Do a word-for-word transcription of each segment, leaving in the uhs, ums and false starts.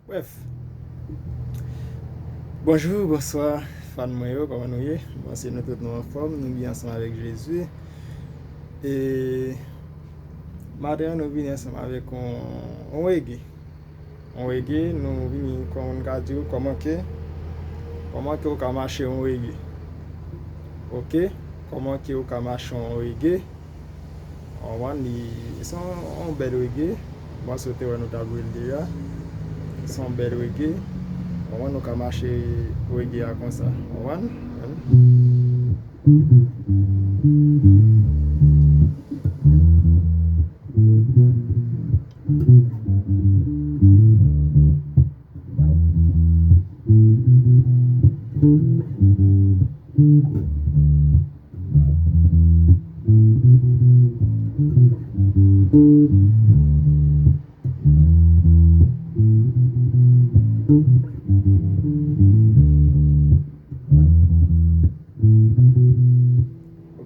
Bref. Bonjou, bonswa, fan mwen yo, kòman nou ye? Bon, si nou tout nou anfòm, nou byen ansanm avèk Jezi. E maten an, nou vini ansanm avèk yon, yon reggae. Yon reggae, nou vini, kòman nou ka di w, kòman ke, kòman ke ou ka mache yon reggae. Oke? Kòman ke ou ka mache yon reggae. Ou konprann, li, li se yon, yon bèl reggae. Bon, si w te wè nou t ap jwe l deja. Se yon bèl reggae. Ou konprann, nou ka mache reggae a konsa. Ou konprann?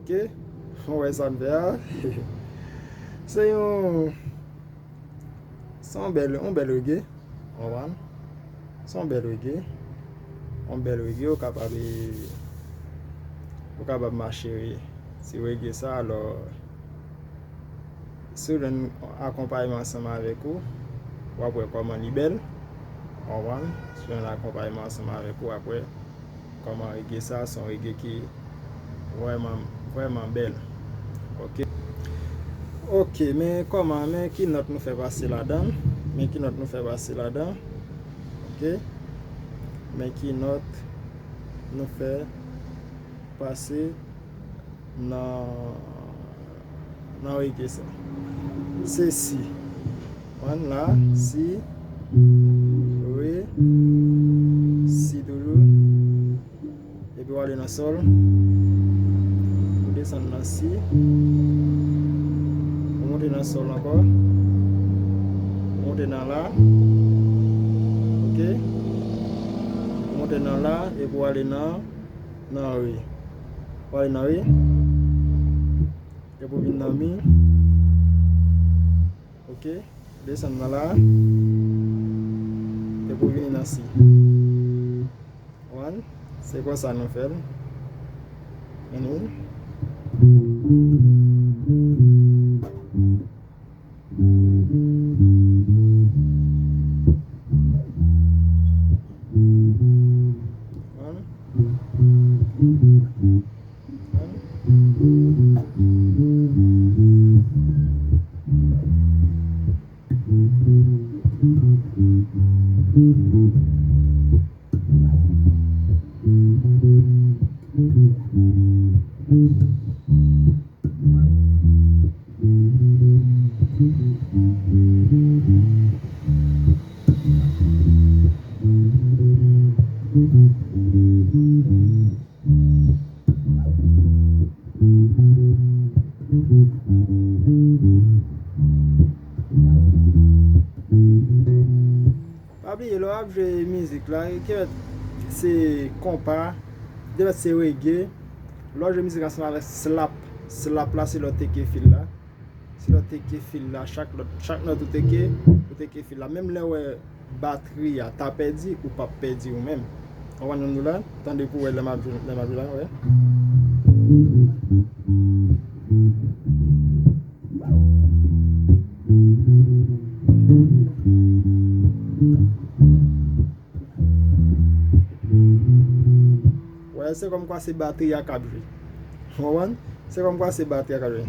Oke, ou wè sa n fè a? Se yon, se yon bèl, yon bèl reggae. Ou konprann? Se yon bèl reggae. Yon bèl reggae, ou kapab, ou kapab mache, se reggae sa, alò, si w jwenn akonpayman ansanm avèk ou, w ap wè kòman li bèl. Ou konprann? Si w jwenn akonpayman ansanm avèk ou, w ap wè kòman reggae sa, se yon reggae ki vrèman, vrèman bèl. Oke. Oke, men kòman, men ki nòt nou fè pase ladan l? Men ki nòt nou fè pase ladan l? Oke. Men ki nòt nou fè pase nan, nan reggae sa. Se si. Konprann la, si, re, si toujou. Epi w ale nan sòl. Ou desann nan si. Ou monte nan sòl ankò. Ou monte nan la. Oke. Ou monte nan la, epi w ale nan, nan re. W ale nan re. Epi w vin nan mi. Oke. Desann nan la. Epi w vini nan si. Konprann? Se konsa nou fè l. Ann wi. Konprann? Lè w ap jwe mizik la, kèt se konpa, kèt se reggae. Lè w jwe mizik ansanm avèk slap, slap la se lè w teke fil la. Se lè w teke fil la, chak lòt, chak nòt ou teke, ou teke fil la. Menm lè w wè batri a ta pèdi, ou p ap pèdi ou menm. Ou konprann sa m di w la? Tande pou w wè lè m ap jwe, lè m ap jwe la, wè. Wè, se kòmkwa se batri a k ap jwe. Ou konprann? Se kòmkwa se batri a k ap jwe.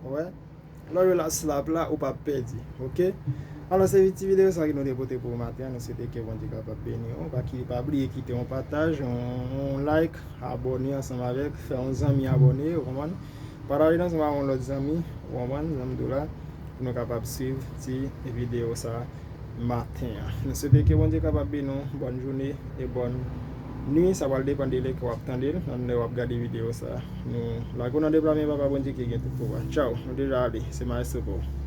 Wè, lè w jwe la slap la, ou p ap pèdi, oke? Alò, se ti videyo sa ki nou te pote pou ou maten an. Nou swete ke Bondye kapab beni w. Pa ki, pa bliye kite yon pataj, yon, yon like, abòne ansanm avèk, fè yon zanmi abòne, ou konprann? Pataje l ansanm ak yon lòt zanmi, ou konprann, zanmi tou la, pou nou kapab swiv ti videyo sa maten an. Nou swete ke Bondye kapab beni w. Bòn jounen e bòn nwi. Sa pral depann de lè ke w ap tande l, nan lè w ap gade videyo sa. Nou lage w nan de bra men Papa Bondye ki gen tout pouvwa. Tchaw, nou deja ale. Se Maestro pou ou.